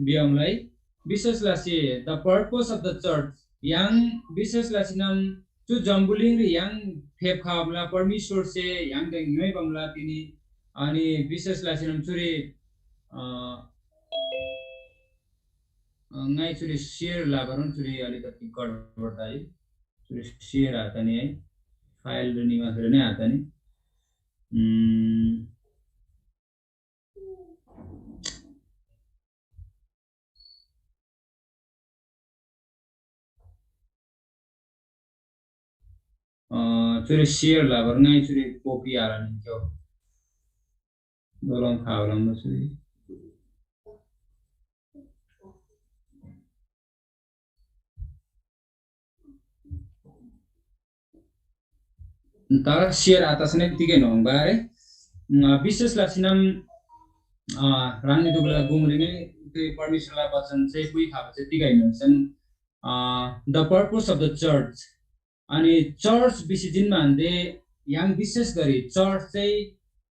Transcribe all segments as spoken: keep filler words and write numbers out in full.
भियामलाई विशेष लसी the purpose of the church, य्‍हाङ विशेष लसीनम चु जम्‍बुलिङरी य्‍हाङ फेप्‍खबा मुला, परमेश्‍वरसे य्‍हाङदा ङ्‌योइबा मुला तिनी। अनि विशेष लसीनम चुरी अ, अ, ङाइ चुरी सेयर लबारन चुरी अलिकति गडबड तइ। चुरी सेयर आतनी है। फाइल र निमा फेर नै आतनी। उम्, अ, चुरी सेयर लबार ङाइ चुरी कपी आलनी क्‍यो। दोलम खावलम चुरी। तर सेयर आतसने तिगै नोंग बारे। अ, विशेष लसीनम, अ, ह्राङनी दुगला गुङरी नै ते परमेश्‍वरला वचन चाहिँ पुइ खाबा चाहिँ तिगै नोंगसन, अ, the purpose of the church। अनि चर्च भिसी जिन्‍बा हान्‍दे य्‍हाङ विशेष गरी चर्च चाहिँ,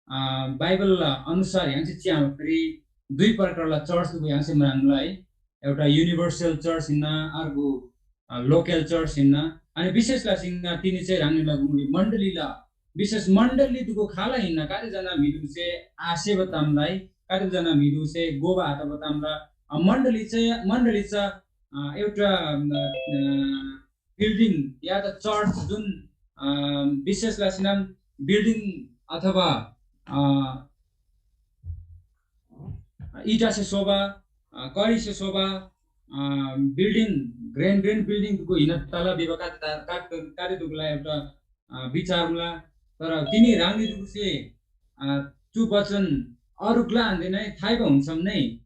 अ, बाइबल अनुसार य्‍हाङसे च्‍यामा फेरि दुई प्रकारला चर्च य्‍हाङसे म्राङ्ला है। एउटा युनिभर्सल चर्च हिन्‍ना, अर्को, अ, लोकल चर्च हिन्‍ना। अनि विशेष लसीन तिनी चाहिँ ह्राङनीला गुङरी मण्डलीला विशेष मण्डली दुगु खाला हिन्‍ना, कति जना म्‍हिदुसे आसेबा तामलाई, कति जना म्‍हिदुसे गोबा आतबा तामला, अ, मण्डली चाहिँ, मण्डली चाहिँ, अ, एउटा, अ, अ, बिल्डिङ या त चर्च जुन, अ, विशेष लसीनम बिल्डिङ अथवा, अ, इटासे शोभा, अ, करीसे शोभा, अ, बिल्डिङ, ग्रेन ग्रेन बिल्डिङ को हिन तला बेबा काटे, काटे, काटे दुगला एउटा, अ, विचार मुला। तर तिनी ह्राङनी दुगुसे, अ, चु वचन अरू ग्ला हान्‍दे नै थाइबा हुन्छम नै,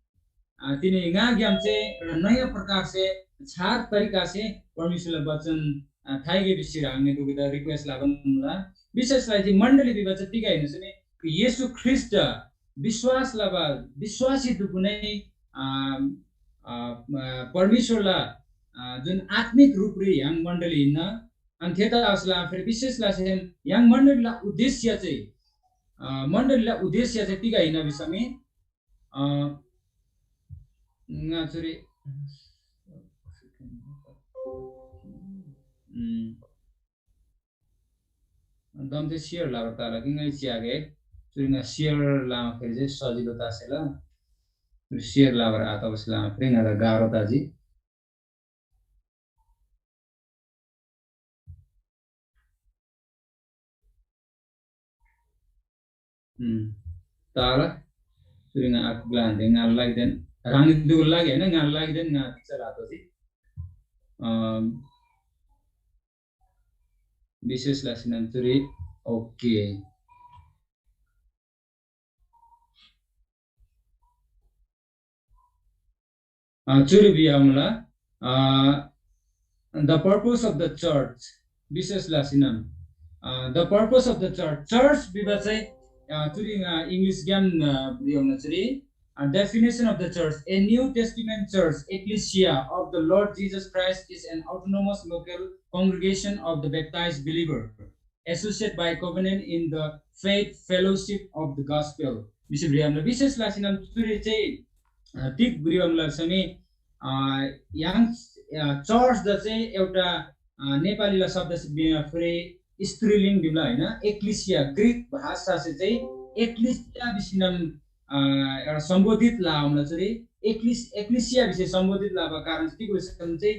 अ, तिनी ङाग्‍याम चाहिँ एउटा नयाँ प्रकारसे छार तरिकासे परमेश्‍वरला वचन, अ, थाइगे भिसी ह्राङनी दुगुदा रिक्वेस्ट लाबान मुला। विशेष लसी मण्डली भिबा चाहिँ तिग हिन्‍ना, येशू ख्रीष्‍ट विश्‍वास लबा विश्‍वासी दुगु नै, अ, अ, अ, परमेश्‍वरला, अ, जुन आत्‍मिक रूपरी य्‍हाङ मण्डली हिन्‍ना। अनि थेतबासेलमा फेरि विशेष लसी य्‍हाङ मण्डलीला उद्देश्य चाहिँ, अ, मण्डलीला उद्देश्य चाहिँ तिग हिन्‍ना भिसमी, अ, ङा चुरी, उम्, दम चाहिँ सेयर लबर ताला कि ङाइ च्‍यागे। चुरी ङा सेयर लामा फेरि चाहिँ सजिलो तासेला। चुरी सेयर लबर आतबसे लामा फेरि ङादा गाह्रो ताजी। उम्, ताला चुरी ङा आक ग्लान दे ङा लागिदेन ह्राङनी दुगु लागि हैन, ङा लागिदेन ङा पिक्चर आतोजी। अम, विशेष लासिनम चुरी, ओके। अ, चुरी भिया मुला, अ, the purpose of the church, विशेष लासिनम, अ, the purpose of the church, church Veeba चाहिँ, अ, चुरी, अ, इङ्ग्लिस ग्याम, अ, भिया मुला चुरी, अ, definition of the church, a New Testament church, ecclesia of the Lord Jesus Christ is an autonomous local congregation of the baptized believer, associated by covenant in the faith, fellowship of the gospel। विशेष भिया मुला, विशेष लासिनम चुरी चाहिँ, अ, तिग भिया मुला समी, अ, य्‍हाङ, अ, church the चाहिँ एउटा, अ, नेपालीला शब्द से बिना फेरि स्त्रीलिङ भिमला हैन, एक्लिसिया, ग्रीक भाषा से चाहिँ एक्लिसिया भिसिनम, अ, एउटा सम्बोधित ला मुला चुरी एक्लिस-, एक्लिसिया भिसे सम्बोधित लाबा कारण चाहिँ तिग भिसम चाहिँ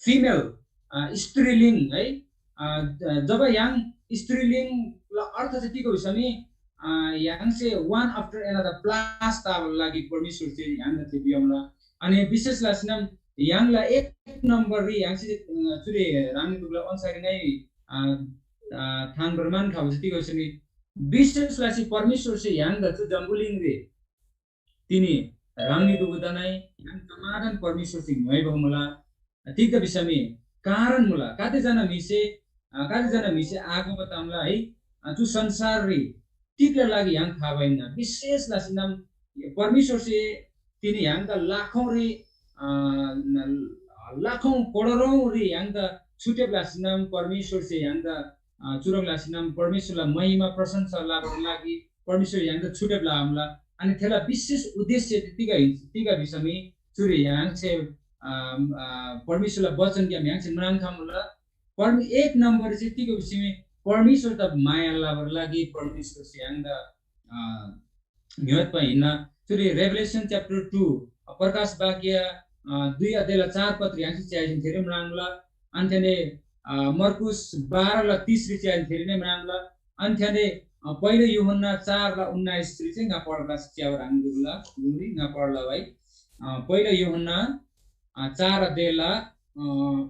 फिमेल, अ, स्त्रीलिङ है। अ, ज-, जब य्‍हाङ स्त्रीलिङला अर्थ चाहिँ तिग भिसमी, अ, य्‍हाङसे one after another plus ताबा लागि परमेश्‍वर चाहिँ य्‍हाङदा चाहिँ बियमला। अनि विशेष लासिनम य्‍हाङला एक नम्बररी य्‍हाङसे, अ, चुरी ह्राङनी दुगला अन्‍सारी नै, अ, अ, थान प्रमाण खाबसे तिग भिसमी विशेष लासी परमेश्‍वरसे य्‍हाङदा चु जम्‍बुलिङरी तिनी ह्राङनी दुगुदा नै य्‍हाङ जम्‍मादान परमेश्‍वरसे ङ्‌योइबा मुला। तिग्‍दा भिसमी कारण मुला। गाते जना म्‍हिसे, अ, गाते जना म्‍हिसे आघोबा तामला है, अ, चु संसाररी तिग्‍ला लागि य्‍हाङ थाबा हिन्‍ना। विशेष लसीनम परमेश्‍वरसे तिनी य्‍हाङदा लाखौंरी, अ, न-, लाखौं करोडौंरी य्‍हाङदा छुट्‍याब लसीनम परमेश्‍वरसे य्‍हाङदा, अ, चुह्रङ् लसीनम परमेश्‍वरला महिमा प्रशंसा लबाला लागि परमेश्‍वर य्‍हाङदा छुट्‍याब लआमुला। अनि थेला विशेष उद्देश्य तिग हिन्‍स-, तिग भिसमी चुरी य्‍हाङसे परमेश्‍वरला वचनग्‍याम य्‍हाङसे म्राङ्खमुला। परमे एक नम्बर चाहिँ तिग भिसमी परमेश्‍वरदा माया लबाला लागि परमेश्‍वरसे य्‍हाङदा ङ्‌योइबा हिन्‍ना। चुरी Revelation chapter two, प्रकाश वाक्य दुई अध्यायला चार पत्री य्‍हाङसे च्‍याइजिन थेरी म्राङ्ला। अन्‍थेने मर्कुस बाह्रला तीसरी च्‍याइजिन थेरी नै म्राङ्ला। अन्‍थेने पहिलो यूहन्‍ना चारला उन्नाइसरी चाहिँ ङा पढला च्‍याउ ह्राङ गुरुला गुरुरी ङा पढला भाइ। पहिलो यूहन्‍ना चार अध्यायला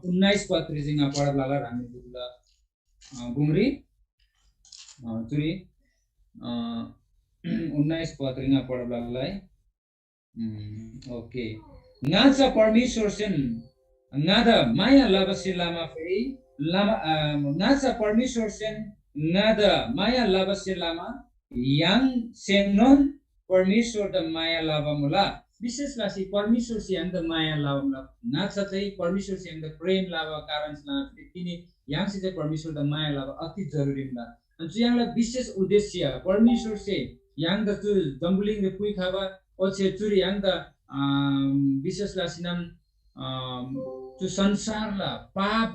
उन्नाइस पत्री चाहिँ ङा पढला ह्राङ गुरुला गुमरी चुरी उन्नाइस पत्री ङा पढला। ओके। ङाचा परमेश्‍वरसेन ङादा माया लबासे लमा फेरि लमा ङाचा परमेश्‍वरसेन ङादा माया लबासे लमा य्‍हाङसेनोन परमेश्‍वरदा माया लबा मुला। विशेष लसी परमेश्‍वरसे य्‍हाङदा माया लबा मुला। ङाचा चाहिँ परमेश्‍वरसे य्‍हाङदा प्रेम लबा कारण तिनी य्‍हाङसे चाहिँ परमेश्‍वरदा माया लबा अति जरुरी मुला। अनि चु य्‍हाङला विशेष उद्देश्य परमेश्‍वरसे य्‍हाङदा चु जम्‍बुलिङरी पुइखबा ओच्‍छे चुरी य्‍हाङदा विशेष लसीनम चु संसारला पाप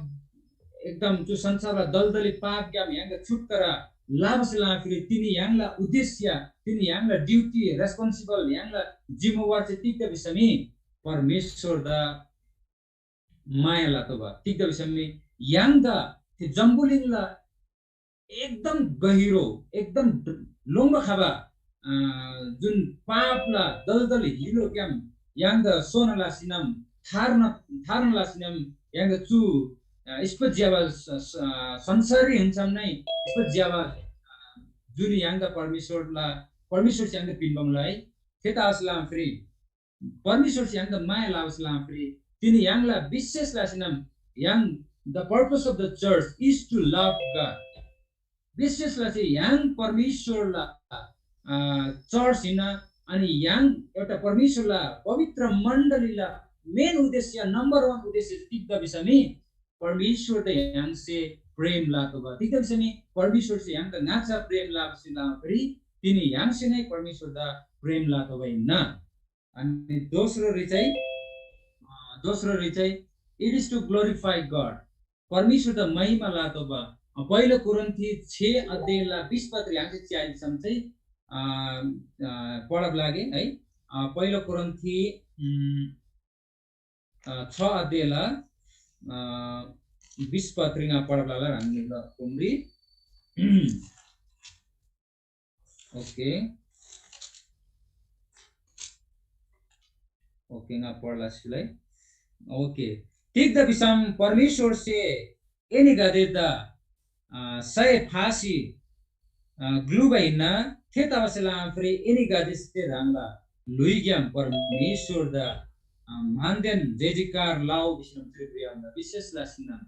एकदम चु संसारला दलदली पापग्‍याम य्‍हाङदा छुटकारा लाबासे लमा फेरि तिनी य्‍हाङला उद्देश्य, तिनी य्‍हाङला ड्युटी, रेस्पोन्सिबल, य्‍हाङला जिम्मेवार चाहिँ तिग्‍दा भिसमी परमेश्‍वरदा माया लतोःबा। तिग्‍दा भिसमी य्‍हाङदा थे जम्‍बुलिङला एकदम गहिरो, एकदम लोङ्‌बा खबा जुन पापला दलदल हिलोग्‍याम य्‍हाङदा सोना लसीनम थार्न थार्न लसीनम य्‍हाङदा चु स्‍पत ज्‍यबा संसाररी हिन्‍सम नै स्‍पत ज्‍यबा जुन य्‍हाङदा परमेश्‍वरला परमेश्‍वरसे य्‍हाङदा पिन्‍बा मुला है। थेतबासेलमा फेरि परमेश्‍वरसे य्‍हाङदा माया लबासे लमा फेरि तिनी य्‍हाङला विशेष लसीनम य्‍हाङ the purpose of the church is to love God। विशेष लसी य्‍हाङ परमेश्‍वरला चर्च हिन्‍ना। अनि य्‍हाङ एउटा परमेश्‍वरला पवित्र मण्डलीला मेन उद्देश्य नम्बर वन उद्देश्य तिग्‍दा भिसमी परमेश्‍वरदा य्‍हाङसे प्रेम लातोःबा। तिग्‍दा भिसमी परमेश्‍वरसे य्‍हाङदा ङाच्‍छा प्रेम लाबासे लमा फेरि तिनी य्‍हाङसे नै परमेश्‍वरदा प्रेम लातोःबा हिन्‍ना। अनि दोस्रो रि चाहिँ दोस्रो रि चाहिँ it is to glorify God। परमेश्‍वरदा महिमा लातोःबा। पहिलो कोरिन्थी छ अध्यायला बिस पत्री य्‍हाङसे च्‍याइसम चाहिँ पढब लागे है। पहिलो कोरिन्थी छ अध्यायला बिस पत्री ङा पढब लाला ह्राङनीला कोमरी। ओके। ओके, ङा पढला सिलाइ। ओके। तिग्‍दा भिसम परमेश्‍वरसे एनीगदेदा सय फासी ग्‍लुबा हिन्‍ना। थेतबासेलमा फेरि एनीगदेसे ह्राङला ल्‍हुइग्‍याम परमेश्‍वरदा मानदेन जयजयकार लउ भिसम त्रिपुरान्‍दा विशेष लसिनम।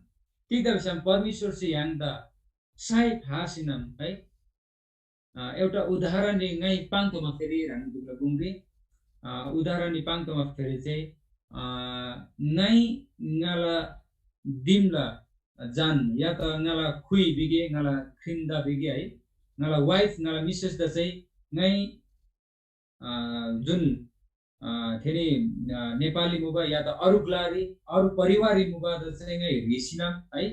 तिग्‍दा भिसम परमेश्‍वरसे य्‍हाङदा सय फासीनम है। एउटा उदाहरणरी ङाइ पाङ्तोमा फेरि ह्राङ दुग्‍ला गुङरी उदाहरणरी पाङ्तोमा फेरि चाहिँ ङाइ ङाला दिमला जान या त ङाला खुइ बिगे ङाला खिन्‍दा बिगे है, ङाला वाइफ ङाला मिसेस दा चाहिँ ङाइ जुन थेनी नेपाली मुबा या त अरू ग्‍लारी अरू परिवाररी मुबा दा चाहिँ ङाइ ह्रीसिनम है।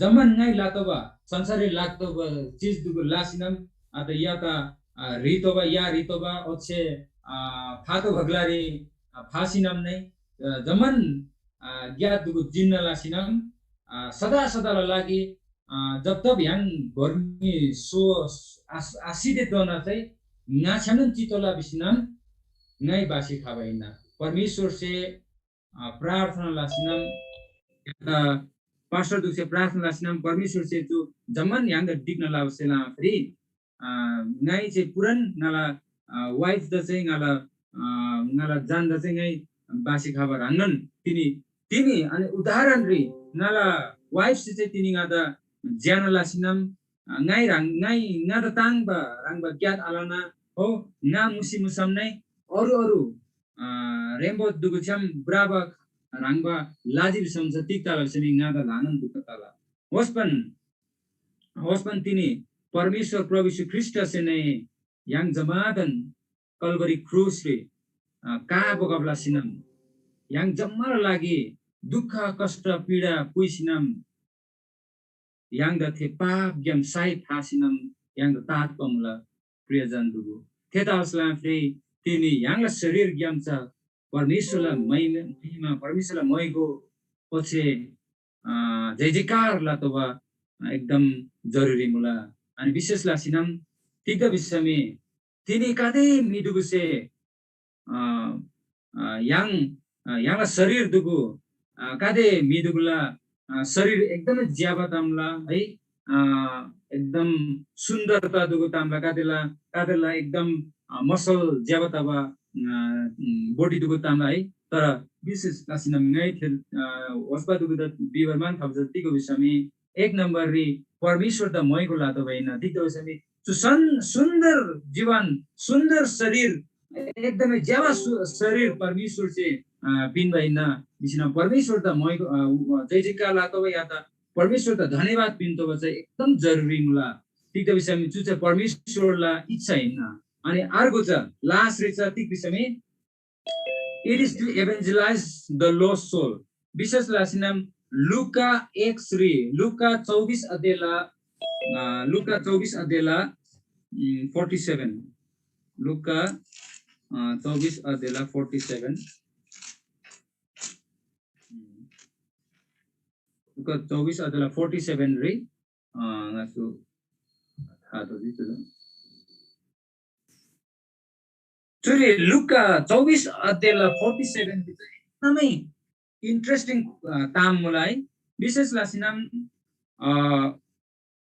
जम्‍मान ङाइ लातोःबा संसाररी लातोःबा चिज दुगु लासिनम अत या त ह्रीतोःबा या ह्रीतोःबा ओच्‍छे फातोःबा ग्‍लारी फासिनम नै जम्‍मान ग्‍यात दुगु जिन्‍ना लासिनम सदा सदाला लागि जब तब य्‍हाङ गर्मी सो आसिदेधोना चाहिँ ङाछ्‌यामनोन चितोःला भिसीनम ङाइ बासी खबा हिन्‍ना। परमेश्‍वरसे प्रार्थना लसीनम पास्टर दुसे प्रार्थना लसीनम परमेश्‍वरसे चु जम्‍मान य्‍हाङदा ढिक्‍ना लबासे लमा फेरि ङाइ चाहिँ पुरान ङाला वाइफ दा चाहिँ ङाला ङाला जान दा चाहिँ ङाइ बासी खबा ह्राङनोन तिनी तिनी अनि उदाहरणरी ङाला वाइफ से चाहिँ तिनी ङादा ज्‍याना लसीनम ङाइ ह्राङ ङाइ ङादा ताङ्बा ह्राङबा ग्‍यात आलना हो। ङा मुसी मुसम नै अरू अरू रेम्‍बो दुगुछ्‌याम भ्रबा ह्रङ्‌बा लाजी भिसम चा तिग तला भिसम ङादा ल्‍हानान दुख तला। ओस्‍पन ओस्‍पन तिनी परमेश्‍वर प्रभु येशू ख्रीष्‍टसे नै य्‍हाङ जम्‍मादान कलवरी क्रुसरी का बोगब लसीनम य्‍हाङ जम्‍माला लागि दुःख, कष्ट, पीडा पुइसीनम य्‍हाङदा थे पापग्‍याम साइत थासीनम य्‍हाङदा तात तमुला। प्रियजन दुगु थेतबासेलमा फेरि तिनी य्‍हाङला शरीरग्‍याम चा परमेश्‍वरला महिमा, महिमा, परमेश्‍वरला मोइगो ओच्‍छे, अ, जय जयकार लतोःबा एकदम जरुरी मुला। अनि विशेष लसीनम तिग्‍दा भिसमी तिनी गाते म्‍हिदुगुसे, अ, अ, य्‍हाङ, अ, य्‍हाङला शरीर दुगु, अ, गाते म्‍हिदुगुला, अ, शरीर एकदमै ज्‍यबा तामला है, अ, एकदम सुन्दरता दुगु तामला गातेला, गातेला एकदम, अ, मसल ज्‍यबा तबा, अ, उम्, बोडी दुगु तामला है। तर विशेष लसीनम ङाइ थे, अ, ओस्‍पा दुगुदा बिबर मान खबा तिगो भिसमी एक नम्बररी परमेश्‍वरदा मोइगो लातोःबा हिन्‍ना। तिग्‍दा भिसमी चु सन-, सुन्दर जीवन, सुन्दर शरीर, एकदमै ज्‍यबा सु-, शरीर परमेश्‍वरसे, अ, पिन्‍बा हिन्‍ना। भिसीनम परमेश्‍वरदा मोइगो, अ, जय जयकार लातोःबा या त परमेश्‍वरदा धन्‍यवाद पिन्‍तोःबा चाहिँ एकदम जरुरी मुला। तिग्‍दा भिसम चु चाहिँ परमेश्‍वरला इच्छा हिन्‍ना। अनि अर्को छ, लास्टरी छ तिग भिसमी, it is to evangelize the lost soul। विशेष लसीनम लुका एक श्री, लुका चौबिस अध्यायला, अ, लुका चौबिस अध्यायला, उम्, forty seven। लुका, अ, चौबिस अध्यायला forty seven। लुका चौबिस अध्यायला forty seven री, अ, ङासु था तो जी तुला। चुरी लुका चौबिस अध्यायला forty seven री चाहिँ एकदमै interesting, अ, ताम मुला है। विशेष लसीनम, अ,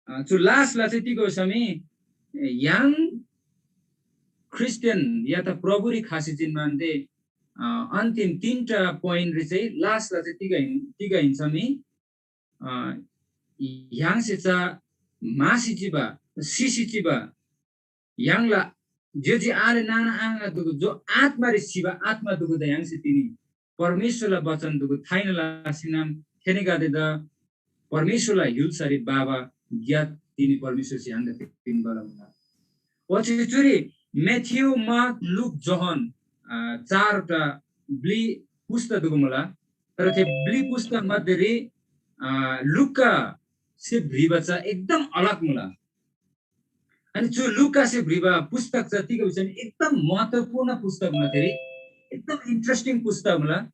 अ, चु लास्टला चाहिँ तिग भिसमी य्‍हाङ ख्रिस्टियन या त प्रभुरी खसी जिन्‍बान्‍दे, अ, अन्तिम तीनटा पोइन्टरी चाहिँ लास्टला चाहिँ तिग हिन-, तिग हिन्‍समी, अ, य्‍हाङसे चा म्‍हासी चिबा, सिसी चिबा, य्‍हाङला ज्‍योज्‍यो आले नाना आङा दुगु जो आत्‍मारी सिबा आत्‍मा दुगुदा य्‍हाङसे तिनी परमेश्‍वरला बचन दुगु थाइन लसीनम थेनीगदेदा परमेश्‍वरला य्‍हुल्‍सारी बाबा ग्‍यात तिनी परमेश्‍वरसे य्‍हाङदा पिन्‍बाला मुला। ओच्‍छे चुरी म्‍याथ्‍यू, मार्क, लुक, जोहन, अ, चारवटा ब्‍लि पुस्‍ता दुगु मुला। तर थे ब्‍लि पुस्‍ता मध्येरी, अ, लुकासे भ्रिबा चा एकदम अलग मुला। अनि चु लुकासे भ्रिबा पुस्तक चा तिग भिसम एकदम महत्त्वपूर्ण पुस्तक मुला, थेरी एकदम interesting पुस्तक मुला।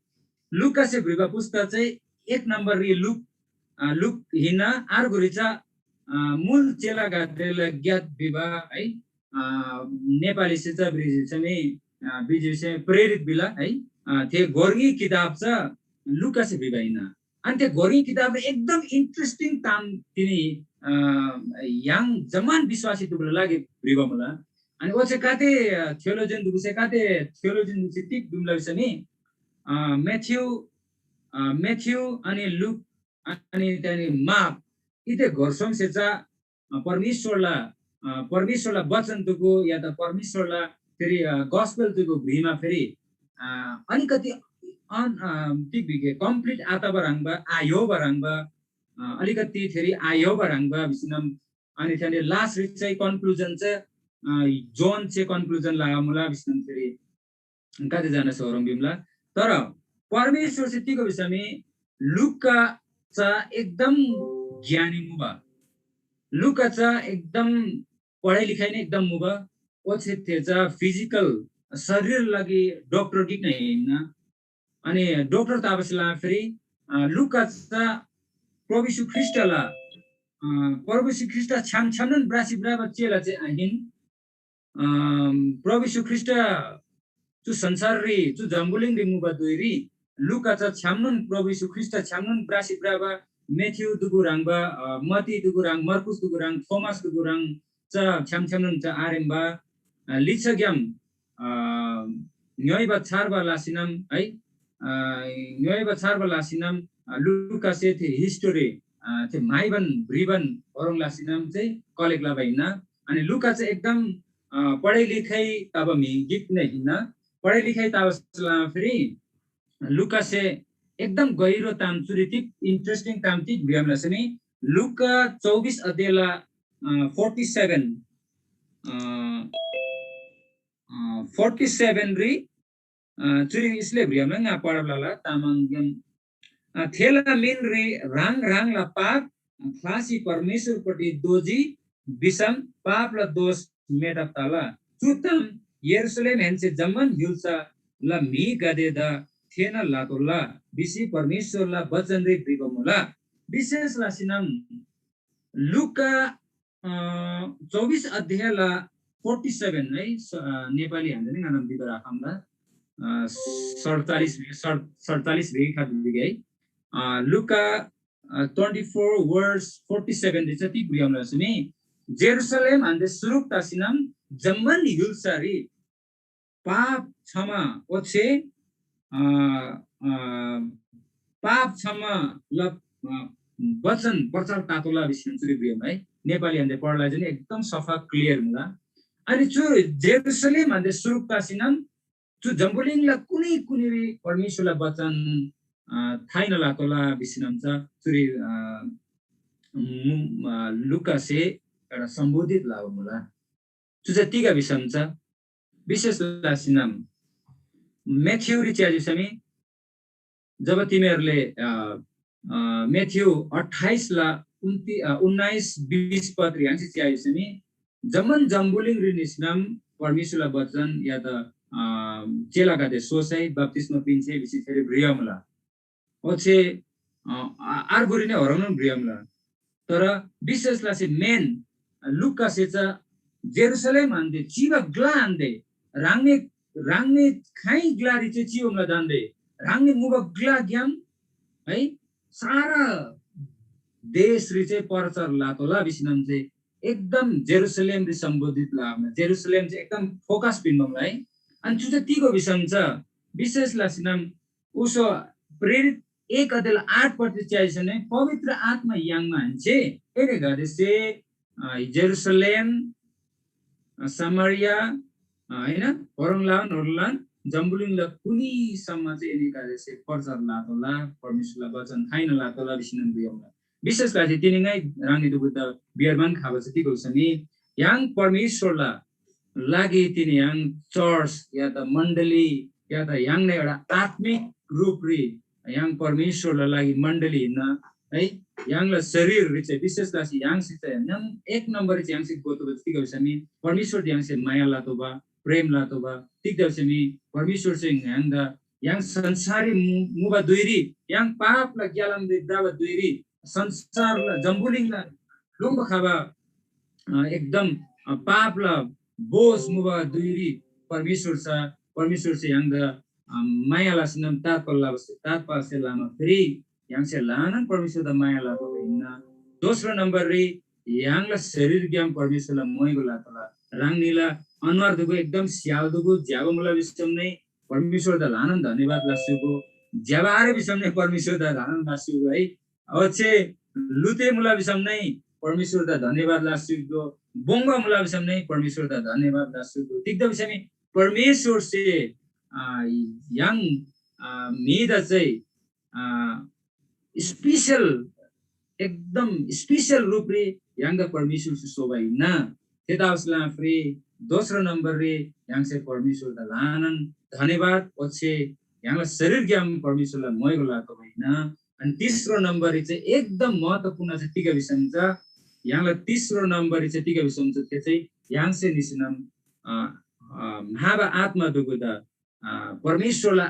लुकासे भ्रिबा पुस्तक चाहिँ एक नम्बररी लुक, अ, लुक हिन्‍ना, अर्गुरी चा, अ, मूल चेलागदेला ग्‍यात भिबा है, अ, नेपालीसे चा भ्रिजी चाहिँ, अ, भ्रिजी चाहिँ प्रेरित भिला है, अ, थे गोर्गी किताब चा लुकासे भ्रिबा हिन्‍ना। अनि थे गोर्गी किताब एकदम interesting ताम तिनी, अ, य्‍हाङ जम्‍मान विश्‍वासी दुगुला लागि भ्रिबा मुला। अनि ओच्‍छे गाते, अ, theologian दुगुसे गाते theologian दुगुसे तिग भिमुला भिसमी, अ, म्‍याथ्‍यू, अ, म्‍याथ्‍यू अनि लुक अनि त्यहाँनिर मार्क, इते घोरसोमसे चा, अ, परमेश्‍वरला, अ, परमेश्‍वरला वचन दुगु या त परमेश्‍वरला फेरि, अ, gospel दुगु भ्रिमा फेरि, अ, अलिकति अन-, अ, तिग भिगे complete आतबा ह्रङ्‌बा, आयोबा ह्रङ्‌बा, अ, अलिकति फेरि आयोबा ह्रङ्‌बा भिसिनम, अनि थेन्‍दे last री चाहिँ conclusion चाहिँ, अ, जोन चाहिँ conclusion लगा मुला भिसिनम फेरि गाते जना सोरम बिमला। तर परमेश्‍वरसे तिग भिसमी लुका चा एकदम ज्ञानी मुबा। लुका चा एकदम पढाइ लिखाइ नै एकदम मुबा। ओच्‍छे थे चा physical शरीर लागि डाक्टर गिक नै हिन्‍ना। अनि डाक्टर तबासे लमा फेरि, अ, लुका चा प्रभु येशू ख्रीष्‍टला, अ, प्रभु येशू ख्रीष्‍ट छ्‌याम छ्‌यामनोन ब्रासी भ्रबा चेला चाहिँ आहिन। अम, प्रभु येशू ख्रीष्‍ट चु संसाररी, चु जम्‍बुलिङरी मुबा धुइरी लुका चा छ्‌यामनोन प्रभु येशू ख्रीष्‍ट छ्‌यामनोन भ्रासी भ्रबा, म्‍याथ्‍यू दुगु ह्रङ्‌बा, अ, मती दुगु ह्रङ्, मर्कुस दुगु ह्रङ्, थोमस दुगु ह्रङ् चा छ्‌याम छ्‌यामनोन चा आरेम्‍बा, अ, लिच्‍छाग्‍याम, अ, ङ्‌योइबा छार्बा लसीनम है, अ, ङ्‌योइबा छार्बा लसीनम, अ, लुकासे थे हिस्टोरी, अ, थे म्‍हाइबान भ्रिबान ओह्रङ् लसीनम चाहिँ कलेक्ट लबा हिन्‍ना। अनि लुका चाहिँ एकदम, अ, पढाइ लिखाइ तबा म्‍हि गिक नै हिन्‍ना। पढाइ लिखाइ तबासे लमा फेरि लुकासे एकदम गहिरो ताम चुरी तिग interesting ताम तिग भ्रियाम लसनी लुका चौबिस अध्यायला, अ, forty seven, अ, अ, forty seven री चुरी इसले भ्रियामला ङा पढब लला तामाङग्याम। थेला मिनरी ह्राङ ह्राङला पाप ख्लासी परमेश्वरपट्टि दोजी भिसम पापला दोष मेटब तला। चु ताम यरूशलेमहेन्‍से जम्‍मान य्‍हुल्‍साला म्‍हिगदेदा थेःना लतोःला भिसी परमेश्‍वरला बचनरी भ्रिबा मुला। विशेष लसीनम लुका, अ, चौबिस अध्यायला forty seven है, स-, अ, नेपाली हान्‍देन ङानम बिदा राखमला, अ, सडचालिस, सड-, सडचालिस भिख बिगे है। अ, लुका, अ, twenty four verse forty seven रे चाहिँ ती भ्रियामला सुनी, जेरुसलेम हान्‍दे सुरुक तासिनम जम्‍मान य्‍हुल्‍सारी पाप क्षमा ओच्‍छे, अ, अ, पाप क्षमा ल, अ, वचन प्रचार तातोला भिसी चुरी भ्रियम है। नेपाली हान्‍दे पढला चाहिँ एकदम सफा clear मुला। अनि चु जेरुसलेम हान्‍दे सुरुक तासिनम चु जम्‍बुलिङला कुनी कुनीरी परमेश्‍वरला वचन, अ, थाइन लातोला भिसिनम चा चुरी, अ, मु-, अ, लुकासे एउटा सम्बोधित लाबा मुला। चु चाहिँ तिग भिसम चा विशेष लासिनम मेथ्यूरी च्याजी समी जब तिमीहरूले, अ, अ, मेथ्यू अट्ठाइस ला उन्ति-, अ, उन्नाइस बिस पदरी य्‍हाङसे च्‍याइसमी जम्‍मान जम्‍बुलिङरी निसिनम परमेश्‍वरला वचन या त, अ, चेलागदे सोसै बप्‍तिस्‍मा पिन्‍से भिसी थेरी भ्रियामुला। ओच्‍छे, अ, आ-, अर्गुरी नै होरङनोन भ्रियामुला। तर विशेष लसी मेन लुकासे चा जेरुसलेम हान्‍दे चिबा ग्‍ला हान्‍दे ह्राङनी, ह्राङनी खाइ ग्‍लारी चाहिँ चिबा मुला दान्‍दे ह्राङनी मुबा ग्‍लाग्‍याम है सारा देशरी चाहिँ प्रचार लातोला भिसिनम चाहिँ एकदम जेरुसलेमरी सम्बोधित लाबा, जेरुसलेम चाहिँ एकदम focus पिन्‍बाम है। अनि चु चाहिँ तिगो भिसम च विशेष लसीनम उसो प्रेरित एक अध्याय आठ पट्टि च्याइसने पवित्र आत्मा याङ्मा हान्‍से एनीगदेसे, अ, जेरुसलेम, अ, समारिया, अ, होइन, होरङलान, होरलान, जम्‍बुलिङला कुनीसम्म चाहिँ एनीगदेसे प्रचार लातोला, परमेश्‍वरला वचन थाइन लातोला भिसिनम भ्रियमला। विशेष लसी तिनी ङाइ ह्राङनी दुगुदा बियरमान खाबा चाहिँ तिगो समी य्‍हाङ परमेश्‍वरला लागि तिनी य्‍हाङ चर्च या त मण्डली या त य्‍हाङ नै एउटा आत्मिक रूपरी य्‍हाङ परमेश्‍वरला लागि मण्डली हिन्‍ना है। य्‍हाङला शरीररी चाहिँ विशेष लसी य्‍हाङसे चाहिँ नम-, एक नम्बररी चाहिँ य्‍हाङसे गोतोबा तिग भिसमी परमेश्‍वरदा य्‍हाङसे माया लातोबा, प्रेम लातोबा। तिग्‍दा भिसमी परमेश्‍वर चाहिँ य्‍हाङदा य्‍हाङ संसाररी मु-, मुबा धुइरी य्‍हाङ पापला ग्‍यालामरी भ्रबा धुइरी संसारला जम्‍बुलिङला लोङ्‌बा खबा, अ, एकदम, अ, पापला बोझ मुबा धुइरी परमेश्‍वर छ, परमेश्‍वरसे य्‍हाङदा, अ, माया लसीनम तात्पाल लबासे, तात्पालसे लमा फेरि य्‍हाङसे ल्‍हानान परमेश्‍वरदा माया लतोःबा हिन्‍ना। दोस्रो नम्‍बररी य्‍हाङला शरीरग्‍याम परमेश्‍वरला मोइगो लतोःला। ह्राङनीला अनुहार दुगु एकदम स्‍याल दुगु ज्‍यबा मुला भिसम नै परमेश्‍वरदा ल्‍हानान धन्‍यवाद लस्‍युगो। ज्‍यबा आरे भिसम नै परमेश्‍वरदा ल्‍हानान लस्‍युगो है। ओच्‍छे लुते मुला भिसम नै परमेश्‍वरदा धन्‍यवाद लस्‍युगो। बोङ्बा मुला भिसम नै परमेश्‍वरदा धन्‍यवाद लस्‍युगो। तिग्‍दा भिसम परमेश्‍वरसे, आ, य्‍हाङ, आ, म्‍हिदा चाहिँ, आ, special, एकदम special रूपरी य्‍हाङदा परमेश्‍वरसे स्‍होबा हिन्‍ना। थेतबासेलमा फेरि दोस्रो नम्‍बररी य्‍हाङसे परमेश्‍वरदा ल्‍हानान धन्‍यवाद ओच्‍छे य्‍हाङला शरीरग्‍याम परमेश्‍वरला मोइगो लातोःबा हिन्‍ना। अनि तेस्रो नम्‍बररी चाहिँ एकदम महत्त्वपूर्ण चाहिँ तिग भिसम चा य्‍हाङला तेस्रो नम्‍बररी चाहिँ तिग भिसम चा थे चाहिँ य्‍हाङसे निसिनम, अ, अ, म्‍हाबा आत्‍मा दुगुदा, अ, परमेश्‍वरला,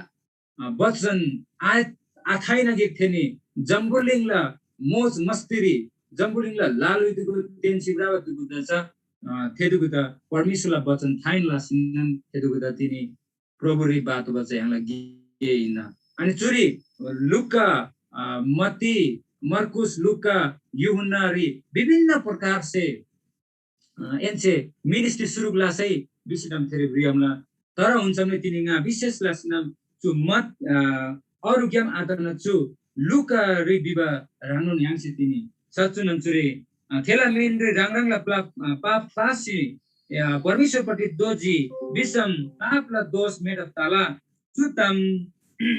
अ, वचन आ-, आथाइन गिक थेनी जम्‍बुलिङला मोज मस्‍तीरी, जम्‍बुलिङला लालुइ दुगु तेन्‍सी भ्रबा दुगुदा चा, अ, थे दुगुदा परमेश्‍वरला वचन थाइन लसीनन थे दुगुदा तिनी प्रभुरी बातोःबा चाहिँ य्‍हाङला गे हिन्‍ना। अनि चुरी लुका, अ, मत्ती, मर्कुस, लुका, यूहन्‍नारी विभिन्न प्रकारसे, अ, एन्‍से ministry सुरुक लासै भिसीनम थेरी भ्रियामला। तर हुन्‍सम तिनी ङा विशेष लसीनम चु मत, अ, अरूग्‍याम आतना चु लुकारी भिबा ह्रङ्नोन य्‍हाङसे तिनी सच्‍चुनम चुरी, अ, थेला मिनरी ह्राङ ह्राङला प्ला-, अ, पाप ख्‍लासी, अ, परमेश्‍वरपट्टि दोःजी भिसम पापला दोष मेटब तला। चु ताम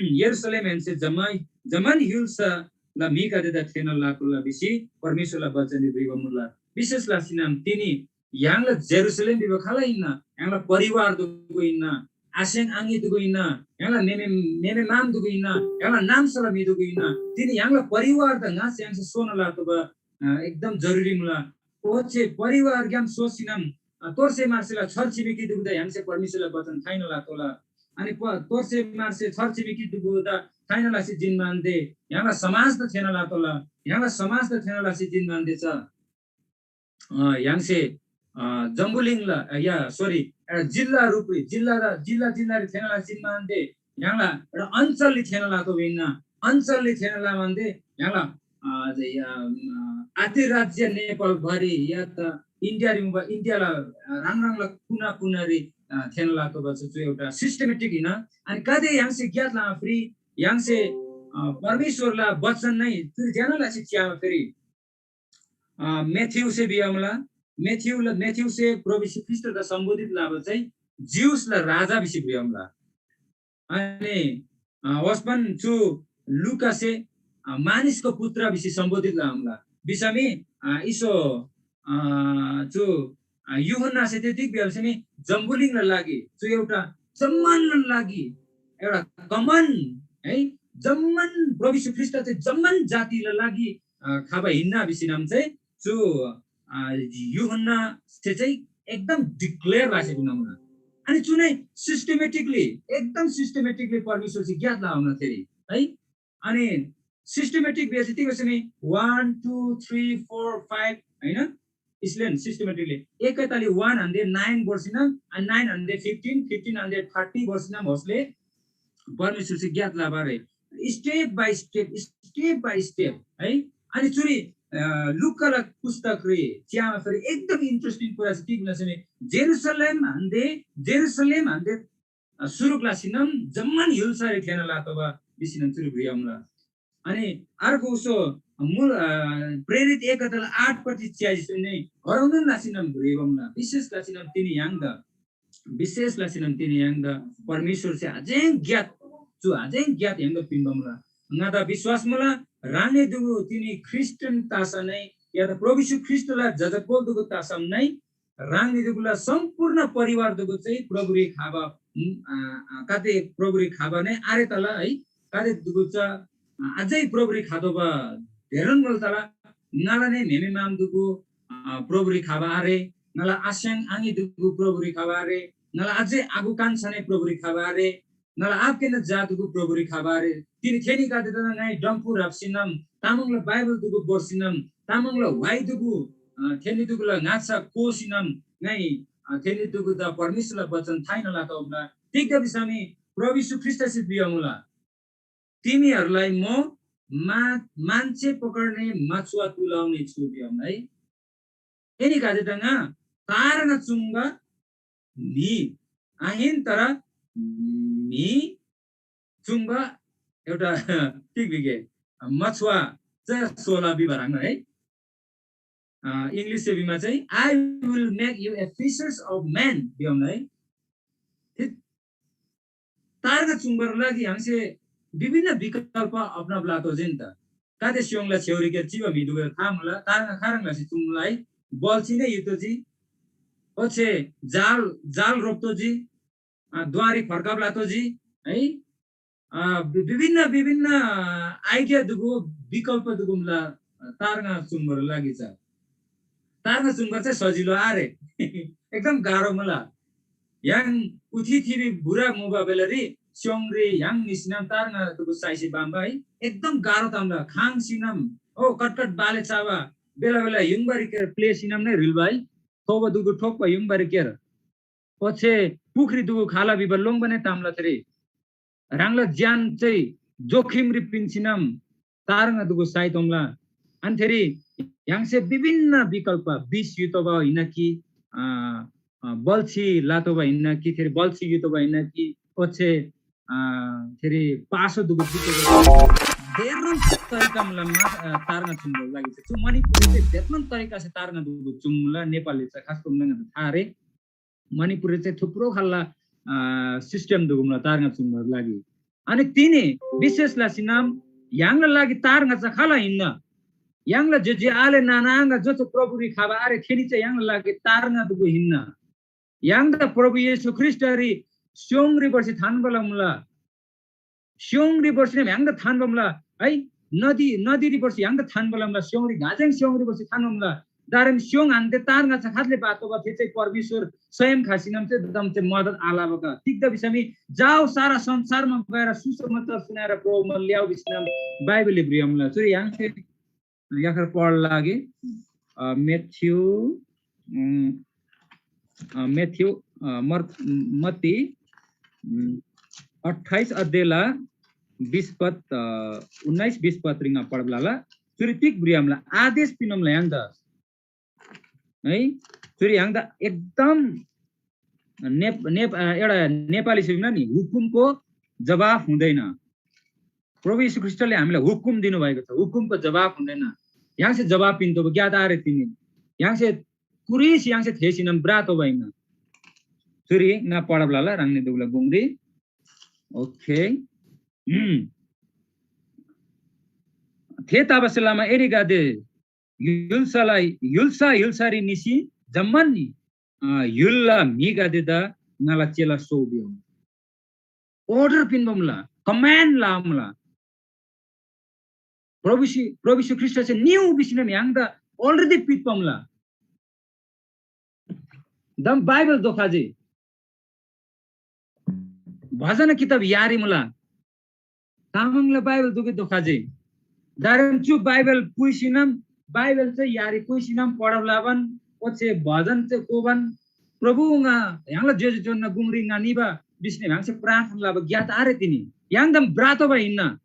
यरूशलेमहेन्‍से जम्‍मा, जम्‍मान य्‍हुल्‍साला म्‍हिगदेदा थेःना लतोःला भिसी परमेश्‍वरला बचनरी भ्रिबा मुला। विशेष लसीनम तिनी य्‍हाङला जेरूशलेम भिबा खाल हिन्‍ना? य्‍हाङला परिवार दुगु हिन्‍ना? आसेङ आङी दुगु हिन्‍ना, य्‍हाङला मेमे मेमे माम दुगु हिन्‍ना, य्‍हाङला नाम्‍साला म्‍हि दुगु हिन्‍ना। तिनी य्‍हाङला परिवारदा ङाच्‍छा य्‍हाङसे सोना लातोःबा अ, एकदम जरुरी मुला। ओच्‍छे परिवारग्‍याम सोसीनम, अ, तोर्से मार्सेला छर छिमेकी दुगुदा य्‍हाङसे परमेश्‍वरला बचन थाइना लातोःला। अनि प-, तोर्से मार्से छर छिमेकी दुगुदा थाइना लसी जिन्‍मानदे य्‍हाङला समाजदा थेःना लातोःला। य्‍हाङला समाजदा थेःना लसी जिन्‍मानदे चा, अ, य्‍हाङसे, अ, जम्‍बुलिङला, अ, या, sorry, अ, जिल्ला रूपरी, जिल्ला, जिल्ला, जिल्लारी थेःना लसी जिन्‍मानदे य्‍हाङला एउटा अञ्चलले थेःना लातो हिन्‍ना। अञ्चलले थेःना लामानदे य्‍हाङला, अ, जे, अ, अ, आते राज्य नेपालभरि या त इन्डियारी मुबा इन्डियाला, अ, ह्राङ ह्राङला कुना कुनारी, अ, थेःना लातो बा चु एउटा systematic हिन्‍ना। अनि कदे य्‍हाङसे ज्ञात ला फ्री य्‍हाङसे, अ, परमेश्‍वरला वचन नै चुरी ज्‍याना लसी च्‍यामा फेरि, अ, म्‍याथ्यूसे भियामला, म्‍याथ्यूला, म्‍याथ्यूसे प्रभु यीशु ख्रीष्‍टदा सम्‍बोधित लबा चाहिँ ज्‍युसला राजा भिसी भियामला। अनि, अ, ओस्‍पन चु लुकासे, अ, मानिसको पुत्र भिसी सम्‍बोधित लआमला। भिसमी, अ, इसो, अ, चु, अ, यूहन्‍नासे ते तिग भिसमी जम्‍बुलिङला लागि, चु एउटा जम्‍मानला लागि, एउटा common है, जम्‍मान प्रभु यीशु ख्रीष्‍ट चाहिँ जम्‍मान जातिला लागि, अ, खबा हिन्‍ना भिसी नाम चाहिँ चु, अ, यूहन्‍नासे चाहिँ एकदम declare लसी भिनमुना। अनि चु नै systematically, एकदम systematically परमेश्‍वरसे ज्ञात लाउना थेरी है। अनि systematic भिया चाहिँ तिग भिसमी one, two, three, four, five, हैन? इसलेन systematically एकैताली one hundred nine वर्षिना, अनि nine hundred fifteen, fifteen hundred thirty वर्षिना होसले परमेश्‍वरसे ज्ञात लाबा रे। Step by step, step by step है। अनि चुरी, अ, लुकाला पुस्तक रे च्यामा फेरि एकदम interesting कुरा चाहिँ तिग भिसमी जेरुसलेम हन्‍दे, जेरुसलेम हन्‍दे अ, सुरुक लसीनम जम्‍मान य्‍हुल्‍सारी थेःना लातोःबा भिसीनम चुरी भ्रियामुला। अनि अर्को उसो मुल, अ, प्रेरित एक अध्याय आठ पट्टि च्‍याजी सुन्‍ने हराउनन लसीनम भ्रियामुला। विशेष लसीनम तिनी य्‍हाङदा, विशेष लसीनम तिनी य्‍हाङदा परमेश्‍वरसे अझै ज्ञात, चु अझै ज्ञात य्‍हाङदा पिन्‍बा मुला। ङादा विश्‍वास मुला, ह्राङनी दुगु तिनी ख्रीष्‍टन तासा नै या त प्रभु यीशु ख्रीष्‍टला जजपोल दुगु तासम नै ह्राङनीदुगुला सम्पूर्ण परिवारदुगु चाहिँ प्रभुरी खबा, उम्, आ, आ, काते प्रभुरी खबा नै आरे तला है, काते दुगु चा, आ, अझै प्रभुरी खादोबा धेरन मुल तला। ङाला नै म्‍हेमे माम दुगु, आ, प्रभुरी खबा आरे, ङाला आस्‍याङ आङी दुगु प्रभुरी खबा आरे, ङाला अझै आगु कान्छा नै प्रभुरी खबा आरे, ङाला आबकेना जातगु प्रभुरी खबा आरे। तिनी थेनीगदेदा ङाइ डम्‍फु ह्राप्‍सीनम, तामाङला बाइबल दुगु भोर्सीनम, तामाङला व्‍हाइ दुगु, अ, थेनीदुगुला ङाच्‍छा कोसीनम ङाइ, अ, थेनीदुगुदा परमेश्‍वरला बचन थाइना लतोःला। तिग्‍दा भिसम मी प्रभु येशू ख्रीष्‍टसे भिबा मुला, तिमीहरूलाई म मा-, मान्छे पकड्ने माछुवा तुलाउने छु भिबा मुला है। एनीगदेदा ङा तार्ना चुङ्बा म्‍हि आहिन, तर म्‍हि चुङ्बा एउटा तिग भिगे, मछुवा च सोला भिबा ह्रङ्‌बा है। अ, English से भिमा चाहिँ, "I will make you a fishers of men" Veeba है। तार्ना चुङ्बार लागि य्‍हाङसे विभिन्न विकल्प अप्नाब लातोःजेन त। गाते स्‍योङला छेउरीक्‍यार चिबा म्‍हि दुगुला था मुला, तार्ना खाह्रङ् लसी चुङ्मुला है? बल्‍छी नै युतोःजी, ओच्‍छे जाल, जाल रोप्‍तोःजी, अ, द्वारी फर्कब लातोःजी है। अ, वि-, विभिन्न, विभिन्न idea दुगु, विकल्प दुगुमला तार्ना चुङ्बार लागि चा। तार्ना चुङ्बा चाहिँ सजिलो आरे। एकदम गाह्रो मुला। य्‍हाङ उठी थिबी बुरा मुबा बेलारी स्‍योङरी य्‍हाङ निसिनम तार्ना तुगु साइसी बाम्बा है। एकदम गाह्रो ताम्‍ला खाङ सिनम ओ कटकट बाले चाबा बेला बेला युङबारी के प्ले सिनम नै रिल्बा है। थोबा दुगु ठोक्‍बा युङबारी केर। ओच्‍छे पुख्री दुगु खाला भिबा लोङ्‌बा नै ताम्‍ला थेरी। ह्राङला ज्‍यान चाहिँ जोखिमरी पिन्‍सीनम तार्ङा दुगु साइतोमला। अनि थेरी य्‍हाङसे विभिन्न विकल्प, विष युतोःबा हिन्‍ना कि, अ, अ, बल्‍छी लातोःबा हिन्‍ना कि, थेरी बल्‍छी युतोःबा हिन्‍ना कि, ओच्‍छे, अ, थेरी पासो दुगु जितोःबा, धेरन तरिका मुला मा-, अ, तार्ङा चुङ्बा लागि चाहिँ। चु मणिपुररी चाहिँ धेरन तरिकासे तार्ङा दुगु चुङ्मुला नेपालले चाहिँ खास कम थाहा रे। मणिपुररी चाहिँ थुप्रो खालला, अ, system दुगुमला तार्ङा चुङ्बार लागि। अनि तिनी विशेष लसीनम य्‍हाङला लागि तार्ङा चा खाला हिन्‍ना? य्‍हाङला जे जे आले नाना आङा जो जो प्रभुरी खबा आरे थेनी चा य्‍हाङला लागि तार्ङा दुगु हिन्‍ना। य्‍हाङदा प्रभु येशू ख्रीष्‍टरी स्योङरी भर्सी थान्‍बा लमुला। स्योङरी भर्सी य्‍हाङदा थान्‍बा मुला है। नदी नदीरी भर्सी य्‍हाङदा थान्‍बा लमुला। स्योङरी गाजेङ स्योङरी भर्सी थान्‍बा मुला। दारेम स्योङ हान्‍दे तार ङाच्‍छा खादले बातोबा थे चाहिँ परमेश्वर स्वयं खासिनम चाहिँ दम चाहिँ मदत आलाबा का। तिग्‍दा भिसमी जाओ सारा संसारमा गएर सुसमाचार सुनाएर प्रभुमा ल्याउ भिसनम बाइबलले भ्रियमुला। चुरी य्‍हाङसे याखर पढ लागे, अ, मेथ्यू, उम्, अ, मेथ्यू, अ, मर-, मत्ती, उम्, अट्ठाइस अध्यायला बिस पद, अ, उन्नाइस बिस पद रिङा पढब लाला। चुरी तिग भ्रियामला आदेश पिनमला यान्दा। है, चुरी याङ्दा एकदम नेप-, नेप-, अ, एउटा नेपाली सिक्न नि हुकुमको जवाफ हुँदैन। प्रभु यीशु ख्रीष्टले हामीलाई हुकुम दिनुभएको छ, हुकुमको जवाफ हुँदैन। य्‍हाङसे जवाफ पिन्तो ज्ञात आरे तिनी। य्‍हाङसे कुरिस य्‍हाङसे थेसिनम ब्रातो भएन। चुरी ङा पढब लाला ह्राङनी दुगला गुङरी। ओके। उम्। थेतबासेलमा एनीगदे य्‍हुल्‍सालाई य्‍हुल्‍सा य्‍हुल्‍सारी निसी जम्‍मान नि, अ, य्‍हुलला म्‍हिगदेदा ङाला चेला स्‍होउ भिउ। अर्डर पिन्‍बा मुला, कमान्ड लबा मुला। प्रभु यीशु, प्रभु यीशु ख्रीष्‍टसे निउ भिसीनम य्‍हाङदा अलरेडी पिन्‍बा मुला। दम बाइबल दोखाजे। भजन किताब यारी मुला। तामाङला बाइबल दुगे दोखाजे। दारेम चु बाइबल पुइसिनम, बाइबल चाहिँ यारी पुइसिनम पढब लाबन, ओच्‍छे भजन चाहिँ कोबन, प्रभु ङा य्‍हाङला ज्‍योज्‍यो जोन्‍ना गुङरी ङा निबा बिस्‍ने य्‍हाङसे प्रार्थना लबा ज्ञात आरे तिनी। य्‍हाङदम ब्रातोबा हिन्‍ना।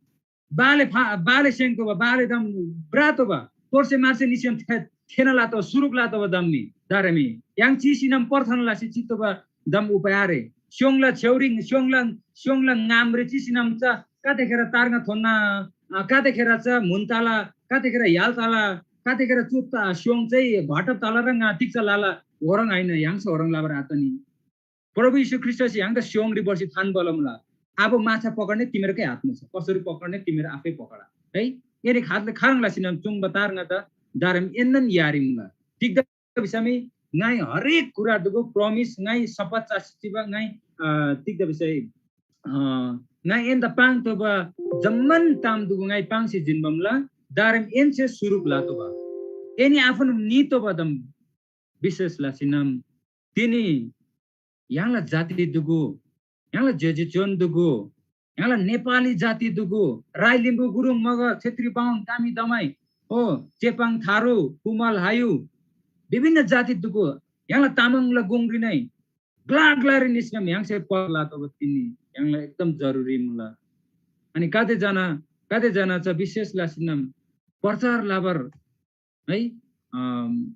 बाले फा-, बाले सेंतोबा, बाले दम ब्रातोबा, तोरसे मार्से निसेम थे-, थेना लातो, सुरुक लातोबा दम मी, दारेमी। य्‍हाङ चिसीनम पर्थन लासी चित्तोबा दम उपाय आरे। स्योङला छेउरी, स्योङला, स्योङला ङामरी चिसीनम चा, कातेखेर तार्ङा थोन्ना, अ, कातेखेर चा म्‍हुन ताला, कातेखेर य्‍हाल ताला, कातेखेर चुप ता-, स्योङ चाहिँ घटब ताला र ङा तिक्चा लाला, होरङ आइन, य्‍हाङसे होरङ लाबर आतनी। प्रभु यीशु ख्रीष्‍टसे य्‍हाङदा स्‍योङरी भर्सी थान बलमुला। अब माछा पकड्ने तिमीहरूकै हातमा छ, कसरी पकड्ने तिमीहरू आफै पकड है। एनी खातले खाह्रङ् लसीनम चुङ्बा तार ङादा दारेम एन्‍नन यारी मुला। तिग्‍दा भिसमी ङाइ हरेक कुरा दुगु प्रमिस ङाइ शपथ चासी चिबा ङाइ, अ, तिग्‍दा भिसै, अ, ङाइ एन्‍दा पाङ्तोःबा जम्‍मान ताम दुगु ङाइ पाङ्सी जिन्‍बा मुला। दारेम एन्‍से सुरुक लातोःबा एनी आफन नितोःबा दम विशेष लसीनम तिनी य्‍हाङला जाति दुगु, य्‍हाङला ज्‍योज्‍यो च्‍योन दुगु, य्‍हाङला नेपाली जाति दुगु, राई लिम्बू गुरुङ मगर छेत्री बाहुन कामी दमाई, हो, चेपाङ थारू, कुमाल हायु, विभिन्न जाति दुगु, य्‍हाङला तामाङला गुङरी नै ग्‍ला ग्‍लारी निस्‍कम य्‍हाङसे पल लातोःबा तिनी य्‍हाङला एकदम जरुरी मुला। अनि कति जना, कति जना चा विशेष लसीनम प्रचार लबर है, अम,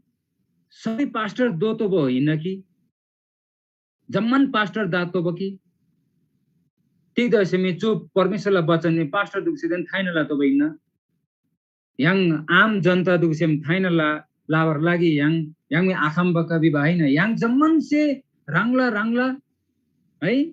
सबै पास्टर दोतोःबा हिन्‍ना कि? जम्‍मान पास्टर दातोःबा कि? तिग्‍दा भिसम चु परमेश्‍वरला वचन मी पास्टर दुगुसेदेन थाइन लातोःबा हिन्‍ना। य्‍हाङ आम जनता दुगुसेम थाइन ला-, लाबर लागि य्‍हाङ, य्‍हाङ मी आखम्‍बा का भिबा आहिन। य्‍हाङ जम्‍मानसे ह्राङला, ह्राङला है,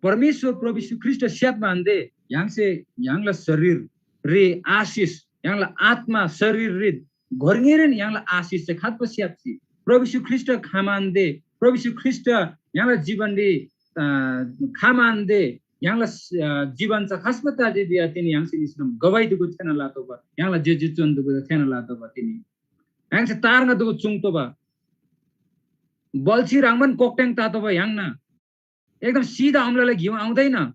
परमेश्‍वर प्रभु यीशु ख्रीष्‍ट स्‍याप्‍बा आन्‍दे य्‍हाङसे य्‍हाङला शरीररी आशिष, य्‍हाङला आत्‍मा शरीररी घोर्ङेरेन य्‍हाङला आशिष चाहिँ खात्‍बा स्‍याप्‍सी। प्रभु यीशु ख्रीष्‍ट खमान्‍दे, प्रभु यीशु ख्रीष्‍ट य्‍हाङला जीवनरी, अ, खमान्‍दे य्‍हाङला, अ, जीवन चा खस्‍बा ताजी भिया तिनी य्‍हाङसे निसनम गवाही दुगु थेना लातोःबा, य्‍हाङला जे जे चोन दुगु थेना लातोःबा तिनी। य्‍हाङसे तार्ङा दुगु चुङ्तोःबा। बल्‍छी ह्रङ्‌बान कोक्‍टेङ तातोःबा य्‍हाङना। एकदम सिधा अमलाला घिउ आउँदैन।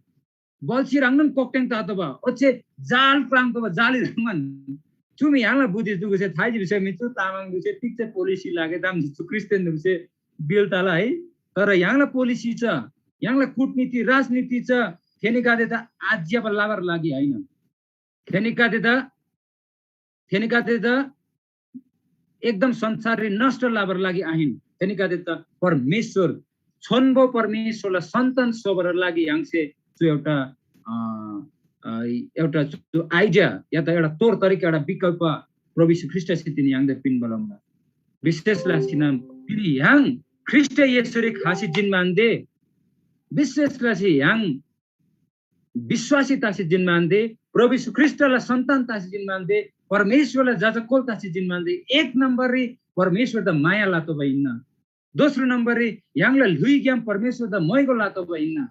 बल्‍छी ह्रङ्‌बान कोक्‍टेङ तातोःबा। ओच्‍छे जाल क्राङ्तोःबा, जाली ह्रङ्‌बान। चु मी य्‍हाङला बुद्धि दुगुसे थाइजी भिसै मी चु तामाङ दुगुसे तिग चाहिँ पोलिसी लागे दाम चु क्रिस्चियन दुगुसे बिल ताला है। तर य्‍हाङला पोलिसी च, य्‍हाङला कूटनीति, राजनीति च थेनीगदे त आज्‍यबा लाबर लागि होइन। थेनीगदे त, थेनीगदे त एकदम संसाररी नष्ट लबर लागि आहिन। थेनीगदे त परमेश्वर, छोन्‍बो परमेश्वरला सन्तान स्‍होबर लागि य्‍हाङसे चु एउटा, अ, अ, एउटा चु आइडिया या त एउटा तौर तरिका, एउटा विकल्प प्रभु यीशु ख्रीष्‍टसे तिनी य्‍हाङदा पिन्‍बा लम्‍बा। विशेष लसीनम तिनी य्‍हाङ ख्रीष्‍ट येशूरी खसी जिन्‍बान्‍दे विशेष लसी य्‍हाङ विश्‍वासी तसी जिन्‍बान्‍दे, प्रभु येशू ख्रीष्‍टला सन्‍तान तसी जिन्‍बान्‍दे, परमेश्‍वरला जजाकोल तसी जिन्‍बान्‍दे, एक नम्‍बररी परमेश्‍वरदा माया लतोःबा हिन्‍ना। दोस्रो नम्बररी य्‍हाङला ल्‍हुइग्‍याम परमेश्‍वरदा मोइगो लतोःबा हिन्‍ना।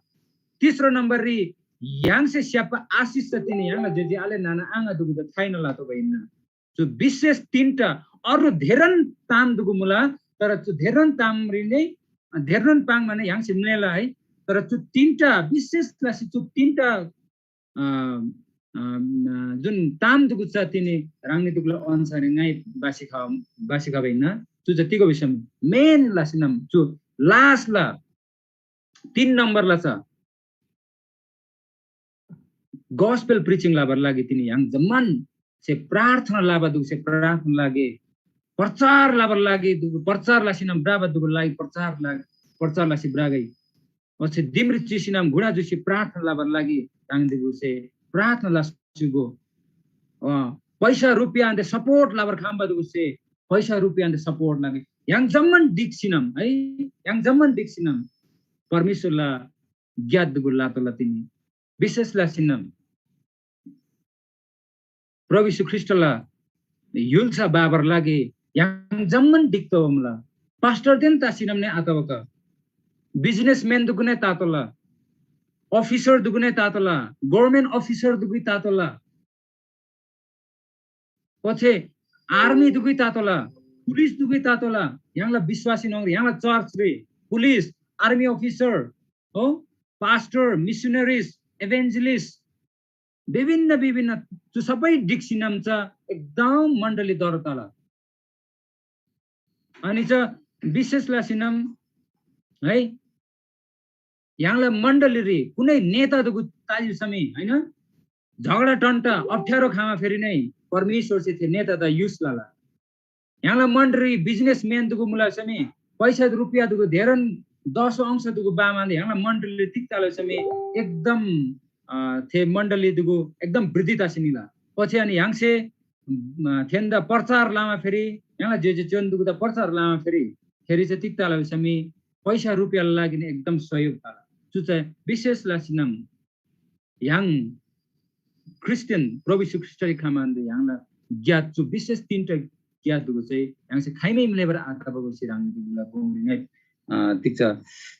तिस्रो नम्बररी य्‍हाङसे स्‍याप्‍बा आशिष चा तिनी य्‍हाङला ज्‍योज्‍यो आले नाना आङा दुगुदा थाइना लतोःबा हिन्‍ना। चु विशेष तीनटा, अरू धेरन ताम दुगु मुला, तर चु धेरन तामरी नै धेरन पाङ माने य्‍हाङसे म्‍लेला है। तर चु तीनटा विशेष लसी चु तीनटा अ, अ, जुन ताम दुगु चा तिनी ह्राङनी दुगुला अनुसार ङाइ बासी खा बासी खबा हिन्‍ना। चु चा तिगो भिसम मेन लसीनम चु लास्टला तीन नम्बरला चा gospel preaching लबर लागि तिनी य्‍हाङ जम्‍मान से प्रार्थना लबा दुगु से प्रार्थना लागे, प्रचार लबर लागि दुगु प्रचार लसीनम ब्राबा दुगु लागि प्रचार लाग प्रचार लसी ब्रागै। ओच्‍छे दिमरी चिसीनम घुँडा जुसी प्रार्थना लबर लागि ह्राङ दुगुसे प्रार्थना लसी गो। अ, पैसा रुपियाँ अन्ते सपोर्ट लबर खाम्‍बा दुगुसे पैसा रुपियाँ अन्ते सपोर्ट लगे। य्‍हाङ जम्‍मान ढिक्‍सीनम है, य्‍हाङ जम्‍मान ढिक्‍सीनम परमेश्‍वरला ग्‍यात दुगु लातोःला तिनी विशेष लसीनम प्रभु येशू ख्रीष्‍टला य्‍हुल्‍सा बाबर लागि य्‍हाङ जम्‍मान ढिक्‍तोःबा मुला। पास्टरदेन तसीनम नै आतबा क, बिजनेसम्‍यान दुगुनै तातोःला, अफिसर दुगुनै तातोःला, गभर्नमेन्ट अफिसर दुगुइ तातोःला, ओच्‍छे आर्मी दुगुइ तातोःला, पुलिस दुगुइ तातोःला, य्‍हाङला विश्‍वासी न्‍हङरी य्‍हाङला चर्चरी पुलिस, आर्मी अफिसर, हो, पास्टर, मिसनरिज, इभेन्जलिस्ट, विभिन्न विभिन्न चु सबै ढिक्‍सीनम चा एकदम मण्‍डली दह्रो तला। अनि चा विशेष लसीनम है य्‍हाङला मण्‍डलीरी कुनै नेता दुगु ताजी समी हैन, झगडा टन्टा अप्ठ्यारो खामा फेरि नै परमेश्‍वरसे थे नेतादा युज लला। य्‍हाङला मण्‍डली बिजनेसम्‍यान दुगु मुला समी पैसा रुपियाँ दुगु धेरन दसो अंश दुगु बामाले य्‍हाङला मण्‍डली तिग तालो समी एकदम अ, थे मण्‍डली दुगु एकदम वृद्धि तसी निला। ओच्‍छे अनि य्‍हाङसे अ, थेन्‍दा प्रचार लमा फेरि य्‍हाङला जे जे चोन दुगुदा प्रचार लमा फेरि थेरी चाहिँ तिग ताला भिसमी पैसा रुपियाँला लागि एकदम सहयोग ताला। चु चाहिँ विशेष लसीनम य्‍हाङ ख्रिस्टियन प्रभु यीशु ख्रिस्टरी खमान्‍दे य्‍हाङला ज्ञात चु विशेष तीनटा ज्ञात दुगु चाहिँ य्‍हाङसे खाइमै मिलेबर आतबागु सिराङ दुगुला गोङरी ङाइ अ, तिग चा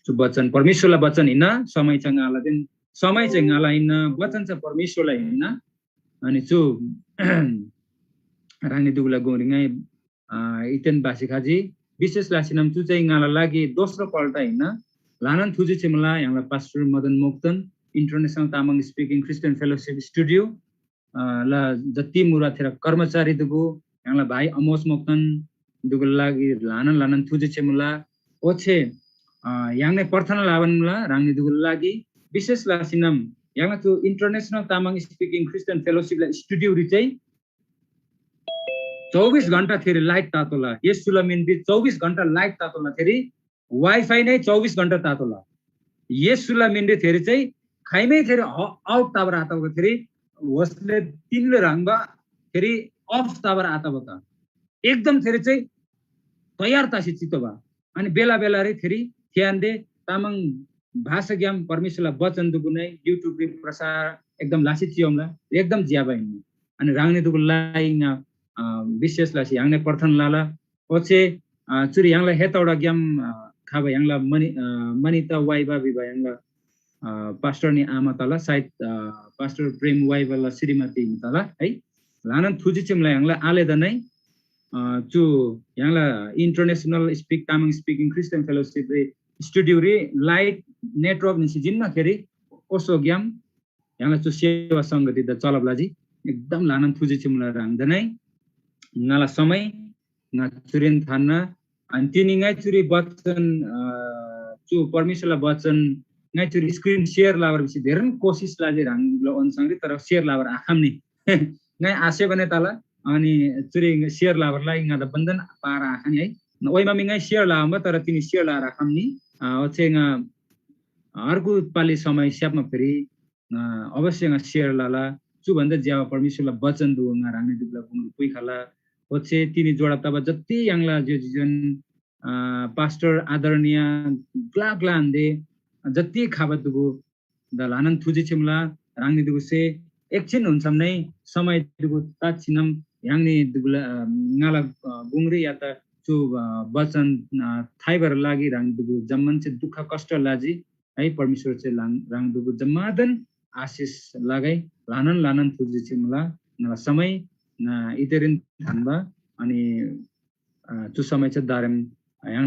चु वचन परमेश्‍वरला वचन हिन्‍ना, समय चाहिँ ङाला दिन समय चाहिँ ङाला हिन्‍ना, वचन चाहिँ परमेश्‍वरला हिन्‍ना। अनि चु ह्राङनी दुगुला गोङरी ङाइ अ, इतेन बासी खजी। विशेष लासीनम चु चाहिँ ङाला लागि दोस्रो पल्ट हिन्‍ना। ल्‍हानान थुजी चिमुला य्‍हाङला pastor Madan Moktan international Tamang speaking Christian fellowship studio अ, ला जति मुरा थेरा कर्मचारी दुगु य्‍हाङला भाइ अमोस मोक्तन दुगु लागि ल्‍हानान ल्‍हानान थुजी चिमुला। ओच्‍छे अ, य्‍हाङने प्रार्थना लाबान मुला ह्राङनी दुगु लागि विशेष लासीनम य्‍हाङला चु इन्टरनेसनल तामाङ स्पिकिङ क्रिस्चियन फेलोसिपला स्टुडियोरी चाहिँ चौबिस घण्टा थेरी लाइट तातोला। येशूला मिनरी चौबिस घण्टा लाइट तातोला थेरी वाइफाई नै चौबिस घण्टा तातोला। येशूला मिनरी थेरी चाहिँ खाइमै थेरी ह-, आउट ताबर आतबा थेरी होसले तिनले ह्रङ्बा थेरी अफ ताबर आतबा त। एकदम थेरी चाहिँ तयार तासी चितोबा। अनि बेला बेला रे थेरी थियान्‍दे तामाङ भाषाग्‍याम परमेश्‍वरला वचन दुगु नै YouTube री प्रसार एकदम लासी चियोमला, एकदम ज्‍याबा हिन्‍ना। अनि ह्राङनी दुगु लाइ ङा, अ, विशेष लासी य्‍हाङने प्रार्थना लाला। ओच्‍छे, अ, चुरी य्‍हाङला हेतौडाग्‍याम, अ, खबा य्‍हाङला मनि-, अ, मनिता वाइबा भिबा य्‍हाङला, अ, पास्टरनी आमा तला, सायद, अ, पास्टर प्रेम वाइबाला श्रीमती हिन्‍ना तला है। ल्‍हानान थुजी चिमला य्‍हाङला आलेदा नै, अ, चु य्‍हाङला international speak Tamang speaking Christian fellowship रे स्टुडियो रे लाइट नेटवर्क निसी जिन्‍ना खेरी ओसोग्‍याम य्‍हाङला चु सेवा संगति द चलब लजी। एकदम ल्‍हानान थुजी चिमुला ह्राङदा नै ङाला समय ङा चुरेन थान्‍ना। अनि तिनी ङाइ चुरी वचन, अ, चु परमेश्‍वरला वचन ङाइ चुरी स्क्रिन सेयर लबर भिसी धेरैन कोसिस लजी ह्राङला ओन्‍साङरी, तर सेयर लबर आखम्‍नी। ङाइ आसेबा नै तला, अनि चुरी सेयर लबर लागि ङादा बन्‍धन पार आखनी है। ओइमा मी ङाइ सेयर लबा तर तिनी सेयर लबर आखम्‍नी। अ, ओच्‍छे ङा अर्को पालि समय स्‍याप्‍मा फेरि अ, अवश्य ङा सेयर लला। चु भन्‍दा ज्‍यबा परमेश्‍वरला वचन दुगु ङा ह्राङनी दुगुला गुङरी पुइखला। ओच्‍छे तिनी जोडा तबा जति य्‍हाङला ज्‍योज्‍यो जोन, अ, पास्टर आदरणीय ग्‍ला ग्‍ला आन्‍दे जति खबा दुगु द ल्‍हानान थुजी चिमला ह्राङनी दुगुसे एकछिन हुन्‍सम नै समय दुगु ताछिनम य्‍हाङनी दुगुला, अ, ङाला, अ, गुङरी या त चु अ, वचन अ, थाइबर लागि ह्राङ दुगु जम्‍मान चाहिँ दुःख कष्ट लाजी है। परमेश्‍वर चाहिँ ह्राङ ह्राङ दुगु जम्‍मादन आशिष लागै ल्‍हानान ल्‍हानान थुर्जी चिमुला। ङाला समय अ, इतेरिन थान्‍बा अनि अ, चु समय चाहिँ दारेम य्‍हाङला